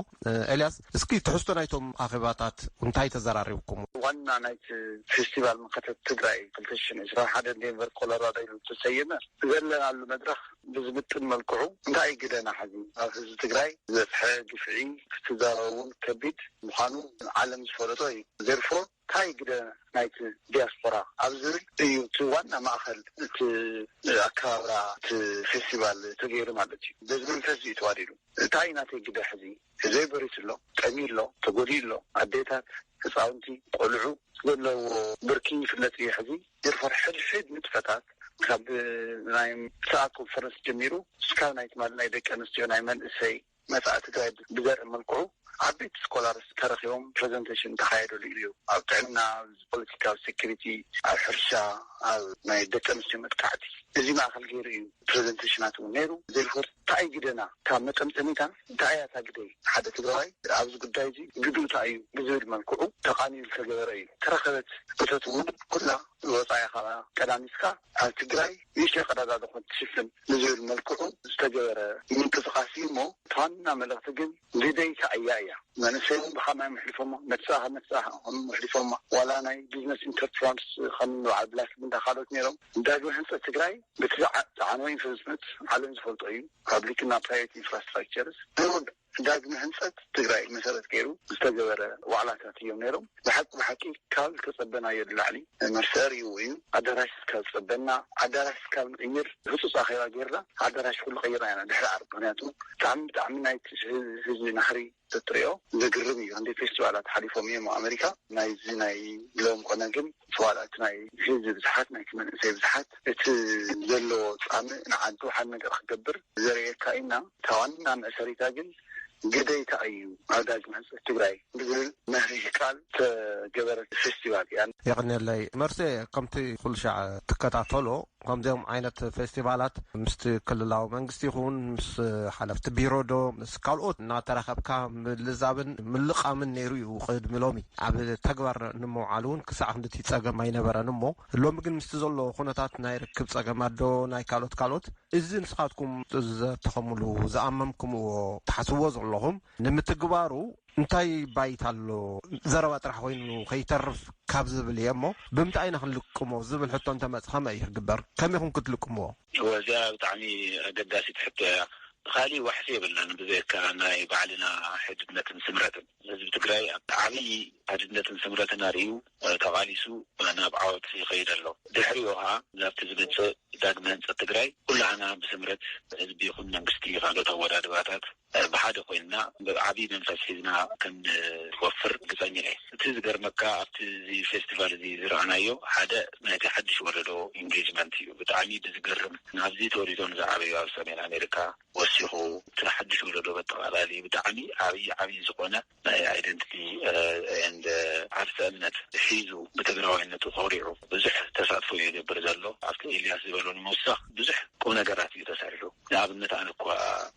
ኤልያስ እስኪ ትሕዝቶ ናይቶም ኣኼባታት እንታይ ተዘራሪብኩም? ዋና ናይቲ ፌስቲቫል መኸተት ትግራይ ክልተ ሽሕን ዕስራን ሓደን ዴንቨር ኮሎራዶ ኢሉ ዝተሰየመ ዘለናሉ መድረኽ ብዝምጥን መልክዑ እንታይ ግደና ሓዚ ኣብ ህዝቢ ትግራይ ዝበፅሐ ግፍዒ ክትዛረቡ እውን ከቢድ ምዃኑ ዓለም ዝፈለጦ እዩ። ዘርፎ እንታይ ግደ ናይቲ ዲያስፖራ ኣብ ዝብል እዩ እቲ ዋና ማእኸል እቲ ኣከባብራ እቲ ፌስቲቫል ተገይሩ ማለት እዩ። በዚ መንፈስ እዩ ተዋዲዱ። እንታይ ናተይ ግደ ሕዚ ህዝበይ በሪቱ ኣሎ፣ ጠምዩ ኣሎ፣ ተጎዲኡ ኣሎ። ኣዴታት፣ ህፃውንቲ፣ ቆልዑ ዘለዎ ብርኪ ይፍለጥ እዩ። ሕዚ ዲርፈር ሕድሕድ ንጥፈታት ካብ ናይ ሰኣ ኮንፈረንስ ጀሚሩ እስካብ ናይ ትማሊ ናይ ደቂ ኣንስትዮ ናይ መንእሰይ መጻኢ ትግራይ ብዘርኢ መልክዑ ዓበይቲ ስኮላርስ ተረኺቦም ፕሬዘንቴሽን ተኻየደሉ እዩ። ኣብ ጥዕና፣ ኣብ ፖለቲካ፣ ኣብ ሴኩሪቲ፣ ኣብ ሕርሻ፣ ኣብ ናይ ደቂ ኣንስትዮ መጥቃዕቲ፣ እዚ ማእከል ገይሩ እዩ ፕሬዘንቴሽናት እውን ነይሩ። ዘይኮር እንታይ ግደና ካብ መጠምጠሚታ እንታይ እያ እታ ግደይ? ሓደ ትግራዋይ ኣብዚ ጉዳይ እዚ ግዱ እንታይ እዩ ብዝብል መልክዑ ተቓኒዩ ዝተገበረ እዩ። ተረኸበት እቶት እውን ኩላ ወፃኢ ካብ ቀዳሚትካ ኣብ ትግራይ ንእሽተይ ቀዳዳ ዝኾን ትሽፍን ብዝብል መልክዑ ዝተገበረ ምንቅስቃስ እዩ። እሞ እቲ ዋና መልእኽቲ ግን ግደይ እንታይ እያ እያ። መንእሰይ እውን ብኸማይ ምሕሊፎማ፣ መትፃእኻ መትፃእኻ ከም ምሕሊፎማ፣ ዋላ ናይ ቢዝነስ ኢንተርፕራንስ ከም በዓል ብላክ እንዳ ካልኦት ነይሮም። ዳግመ ህንፀት ትግራይ ብቲ ዝዓ- ዝዓነወ ኢንቨስትመንት ዓለም ዝፈልጦ እዩ። ፓብሊክ እና ፕራይቬት ኢንፍራስትራክቸርስ ዳግመ ህንፀት ትግራይ መሰረት ገይሩ ዝተገበረ ዋዕላታት እዮም ነይሮም። ብሓቂ ብሓቂ ካብ ዝተፀበናዮ ንላዕሊ መርሰር እዩ እዩ። ኣዳራሽ ካብ ዝፀበና ኣዳራሽ ካብ ንቅይር ህፁፅ ኣኼባ ጌርና ኣዳራሽ ኩሉ ቀይርና ኢና ድሕሪ ዓርቢ። ምክንያቱ ብጣዕሚ ብጣዕሚ ናይ ህዝቢ ናህሪ ተትሪኦ ዘግርም እዩ። ክንደይ ፌስቲቫላት ሓሊፎም እዮም ኣብ ኣሜሪካ። ናይዚ ናይ ሎም ኮነ ግን ዋላ እቲ ናይ ህዝቢ ብዝሓት ናይቲ መንእሰይ ብዝሓት እቲ ዘለዎ ፃምእ ንዓዱ ሓደ ነገር ክገብር ዘርእየካ ኢና። እታ ዋና መእሰሪታ ግን ግደይታ እዩ ኣብ ዳግመ ህንፀት ትግራይ ብዝብል መሪህ ቃል ተገበረት ፌስቲቫል እያ። የቕንየለይ መርሴ። ከምቲ ኩሉ ሻዕ ትከታተሎ ከምዚኦም ዓይነት ፌስቲቫላት ምስቲ ክልላዊ መንግስቲ ይኹን ምስ ሓለፍቲ ቢሮ ዶ ምስ ካልኦት እናተራኸብካ ምልዛብን ምልቓምን ነይሩ እዩ። ቅድሚ ሎሚ ኣብ ተግባር ንምውዓሉ እውን ክሳዕ ክንድቲ ጸገም ኣይነበረን። እሞ ሎሚ ግን ምስቲ ዘሎ ኩነታት ናይ ርክብ ጸገማት ዶ ናይ ካልኦት ካልኦት እዚ ንስኻትኩም ዘተኸምሉ ዝኣመምኩምዎ ትሓስብዎ ዘለኹም ንምትግባሩ እንታይ ባይታ ኣሎ? ዘረባ ጥራሕ ኮይኑ ከይተርፍ ካብ ዝብል እየ። እሞ ብምንታይ ኢና ክንልቅሞ ዝብል ሕቶ እንተመፅ ከመይ እዩ ክግበር? ከመይ ኢኹም ክትልቅምዎ? እወ፣ እዚኣ ብጣዕሚ ኣገዳሲት ሕቶ እያ። ብኻሊእ ዋሕሲ የብልናን ብዘይካ ናይ ባዕልና ሕድነትን ስምረትን። ህዝቢ ትግራይ ኣብቲ ዓብዪ ሓድነትን ስምረትን ኣርእዩ፣ እ፣ ተቓሊሱ ናብ ዓወት ይኸይድ ኣሎ። ድሕሪኡ ኸዓ ናብቲ ዝመፅእ ዳግመ ህንፀት ትግራይ ኩላህና ብስምረት ህዝቢ ይኹን መንግስቲ ካልኦት ኣወዳድባታት፣ እ፣ ብሓደ ኮይንና ብዓብዪ መንፈስ ሒዝና ከም ንወፍር ርግፀኛ እየ። እቲ ዝገርመካ ኣብቲ እዚ ፌስቲቫል እዚ ዝረኣናዮ ሓደ ናይቲ ሓድሽ ወለዶ ኢንጌጅመንት እዩ። ብጣዕሚ ብዝገርም ናብዚ ተወሊዶም ዝዓበዩ ኣብ ሰሜን ኣሜሪካ ወሲኹ እቲ ሓድሽ ወለዶ በጠቓላሊ ብጣዕሚ ዓብዪ ዓብዪ ዝኾነ ናይ ኣይደንቲቲ ኤንድ ዓርሰ እምነት ሒዙ ብትግራዋይነቱ ኮሪዑ ብዙሕ ተሳትፎ ይገብር ዘሎ። ኣብቲ ኤልያስ ዝበሎ ንምውሳኽ ብዙሕ ቁም ነገራት እዩ ተሰሪሑ። ንኣብነት ኣነ እኳ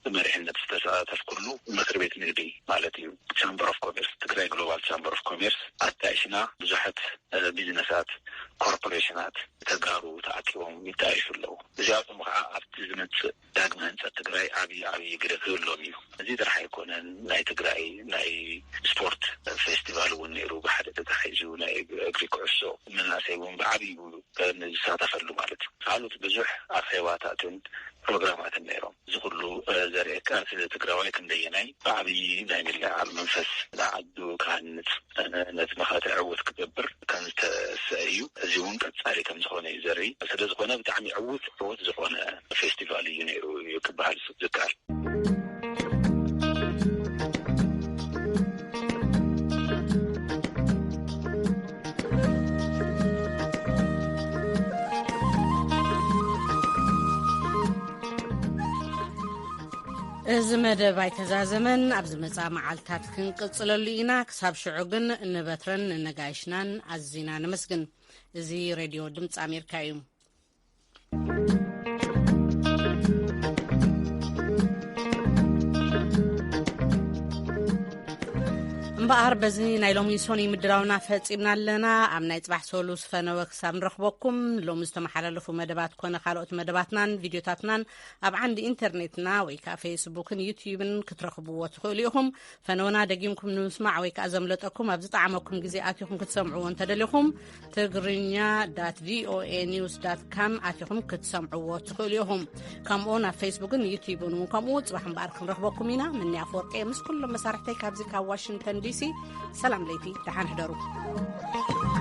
ብመሪሕነት ዝተሳተፍኩሉ ምክር ቤት ንግዲ ማለት እዩ ቻምበር ኦፍ ኮሜርስ ትግራይ ግሎባል ቻምበር ኦፍ ኮሜርስ ኣጣይሽና ብዙሓት ቢዝነሳት ኮርፖሬሽናት ተጋሩ ተኣኪቦም ይጣየሹ ኣለዉ። እዚኣቶም ከዓ ኣብቲ ዝመፅእ ዳግመ ህንፀት ትግራይ ዓብዪ ዓብዪ ግደ ክህሎም እዩ። እዚ ጥራሕ ኣይኮነን። ናይ ትግራይ ናይ ስፖርት ፌስቲቫል እውን ነይሩ ብሓደ ተታሒዙ ናይ እግሪ ኩዕሶ መናእሰይ እውን ብዓብዩ ንዝሳተፈሉ ማለት እዩ። ካልኦት ብዙሕ ኣኼባታትን ፕሮግራማትን ነይሮም። እዚ ኩሉ ዘርእየካ እቲ ትግራዋይ ክንደየናይ ብዓብዪ ናይ ምልዕዓል መንፈስ ንዓዱ ክሃንፅ ነቲ መኸተ ዕውት ክገብር ከም ዝተሰአ እዩ። እዚ እውን ቀፃሊ ከም ዝኾነ እዩ ዘርኢ። ስለ ዝኾነ ብጣዕሚ ዕውት ዕውት ዝኾነ ፌስቲቫል እዩ ነይሩ ክበሃል ዝከኣል። እዚ መደብ ኣይተዛዘመን። ኣብ ዝመጽኣ መዓልታት ክንቅጽለሉ ኢና። ክሳብ ሽዑ ግን ንበትረን ንነጋይሽናን ኣዚና ነመስግን። እዚ ሬድዮ ድምፂ ኣሜሪካ እዩ። እምበኣር በዚ ናይ ሎሚ ሶኒ ምድራውና ፈጺምና ኣለና። ኣብ ናይ ጽባሕ ሶሉስ ፈነወ ክሳብ ንረኽበኩም፣ ሎሚ ዝተመሓላለፉ መደባት ኮነ ካልኦት መደባትናን ቪድዮታትናን ኣብ ዓንዲ ኢንተርኔትና ወይ ከኣ ፌስቡክን ዩትዩብን ክትረኽብዎ ትኽእሉ ኢኹም። ፈነወና ደጊምኩም ንምስማዕ ወይ ከኣ ዘምለጠኩም ኣብ ዝጠዓመኩም ግዜ ኣቲኹም ክትሰምዕዎ እንተደሊኹም፣ ትግርኛ ዳት ቪኦኤ ኒውስ ዳት ካም ኣቲኹም ክትሰምዕዎ ትኽእሉ ኢኹም። ከምኡ ናብ ፌስቡክን ዩትዩብን እውን ከምኡ። ጽባሕ እምበኣር ክንረኽበኩም ኢና። ምንያ ኣፈወርቂ ምስ ኩሎም መሳርሕተይ ካብዚ ካብ ዋሽንግተን ዲሲ ሰላም ለይቲ፣ ደሓን ሕደሩ።